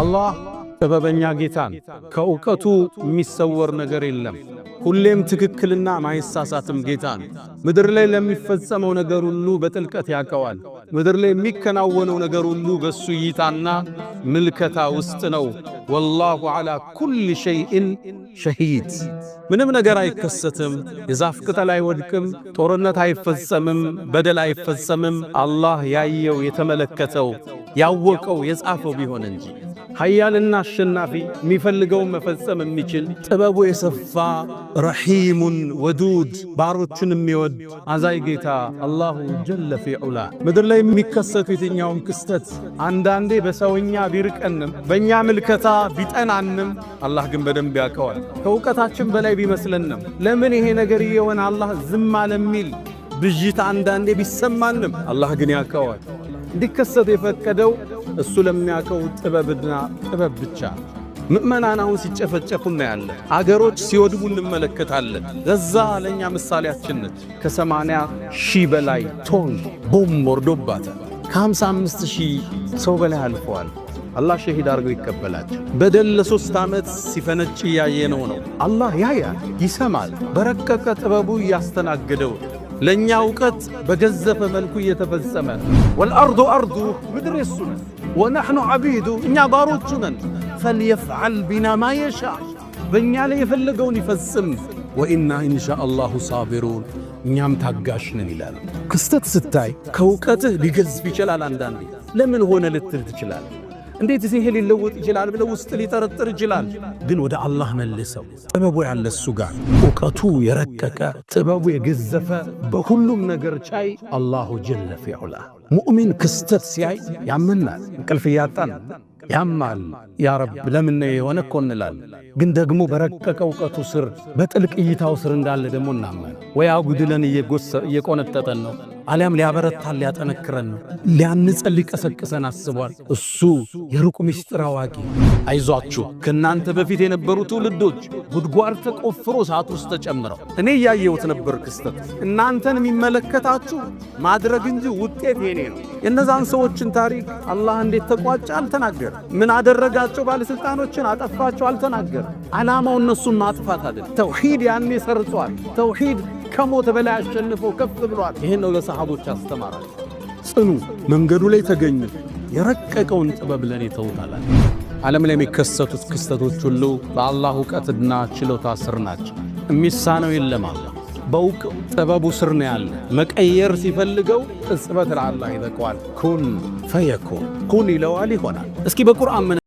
አላህ ጥበበኛ ጌታ ነው። ከእውቀቱ የሚሰወር ነገር የለም። ሁሌም ትክክልና ማይሳሳትም ጌታ ነው። ምድር ላይ ለሚፈጸመው ነገር ሁሉ በጥልቀት ያውቀዋል። ምድር ላይ የሚከናወነው ነገር ሁሉ በሱ እይታና ምልከታ ውስጥ ነው። والله على كل شيء شهيد። ምንም ነገር አይከሰትም። የዛፍ ቅጠል አይወድቅም። ጦርነት አይፈጸምም። በደል አይፈጸምም። አላህ ያየው፣ የተመለከተው፣ ያወቀው፣ የጻፈው ቢሆን እንጂ። ኃያልና አሸናፊ፣ የሚፈልገውን መፈጸም የሚችል፣ ጥበቡ የሰፋ፣ رحيم ودود፣ ባሮችን የሚወድ አዛኝ ጌታ الله جل في علاه። ምድር ላይ የሚከሰቱ የትኛውም ክስተት አንዳንዴ በሰውኛ ቢርቀንም፣ በእኛ ምልከታ ቢጠናንም፣ አላህ ግን በደንብ ያውቀዋል። ከእውቀታችን በላይ ቢመስለንም፣ ለምን ይሄ ነገር እየሆነ አላህ ዝም አለ የሚል ብዥታ አንዳንዴ ቢሰማንም፣ አላህ ግን ያውቀዋል። እንዲከሰት የፈቀደው እሱ ለሚያውቀው ጥበብና ጥበብ ብቻ። ምእመናን አሁን ሲጨፈጨፉ እናያለን። አገሮች ሲወድሙ እንመለከታለን። ገዛ ለእኛ ምሳሌያችን ነች። ከ80,000 በላይ ቶን ቦምብ ወርዶባታል። ከ55,000 ሰው በላይ አልፈዋል። አላህ ሸሂድ አድርገው ይቀበላቸው። በደል ለ3 ዓመት ሲፈነጭ እያየነው ነው። አላህ ያያል፣ ይሰማል። በረቀቀ ጥበቡ እያስተናገደው፣ ለእኛ እውቀት በገዘፈ መልኩ እየተፈጸመ። والأرض أرضه፣ ምድር የሱ ነን። ونحن عبيده፣ እኛ ባሮቹ ነን። فليفعل بنا ما يشاء፣ በእኛ ላይ የፈለገውን ይፈጽም። وإنا إن شاء الله صابرون፣ እኛም ታጋሽ ነን ይላል። ክስተት ስታይ ከእውቀትህ ሊገዝፍ ይችላል። አንዳንዴ ለምን ሆነ ልትል ትችላል። እንዴት ይሄ ሊለወጥ ይችላል ብለው ውስጥ ሊጠረጥር ይችላል። ግን ወደ አላህ መልሰው። ጥበቡ ያለ እሱ ጋር፣ እውቀቱ የረቀቀ፣ ጥበቡ የገዘፈ፣ በሁሉም ነገር ቻይ الله جل في علاه። ሙእሚን ክስተት ሲያይ ያመናል። እንቅልፍ እያጣን ያማል። يا رب ለምን ነው የሆነ እኮ እንላለን። ግን ደግሞ በረቀቀ እውቀቱ ስር፣ በጥልቅ እይታው ስር እንዳለ ደግሞ እናመን። ወይ አጉድለን እየቆነጠጠን ነው፣ አሊያም ሊያበረታን ሊያጠነክረን ነው፣ ሊያንጸን ሊቀሰቅሰን አስቧል። እሱ የሩቅ ምስጢር አዋቂ። አይዟችሁ፣ ከእናንተ በፊት የነበሩ ትውልዶች ጉድጓድ ተቆፍሮ እሳት ውስጥ ተጨምረው እኔ እያየሁት ነበር ክስተት። እናንተን የሚመለከታችሁ ማድረግ እንጂ ውጤት የኔ ነው። የእነዛን ሰዎችን ታሪክ አላህ እንዴት ተቋጨ አልተናገርም። ምን አደረጋቸው? ባለሥልጣኖችን አጠፋቸው አልተናገርም። ዓላማው እነሱን ማጥፋት አይደል። ተውሂድ ያኔ ሰርጿል። ተውሂድ ከሞት በላይ አሸንፎ ከፍ ብሏል። ይህን ነው ለሰሃቦች አስተማራቸው። ጽኑ፣ መንገዱ ላይ ተገኙ፣ የረቀቀውን ጥበብ ለኔ ተውታላል። ዓለም ላይ የሚከሰቱት ክስተቶች ሁሉ በአላህ እውቀትና ችሎታ ስር ናቸው። የሚሳነው የለም። አላህ በእውቅ ጥበቡ ስር ነው ያለ። መቀየር ሲፈልገው ቅጽበት ለአላህ ይበቀዋል። كن فيكون፣ كن ይለዋል፣ ይሆናል። እስኪ በቁርአን ምን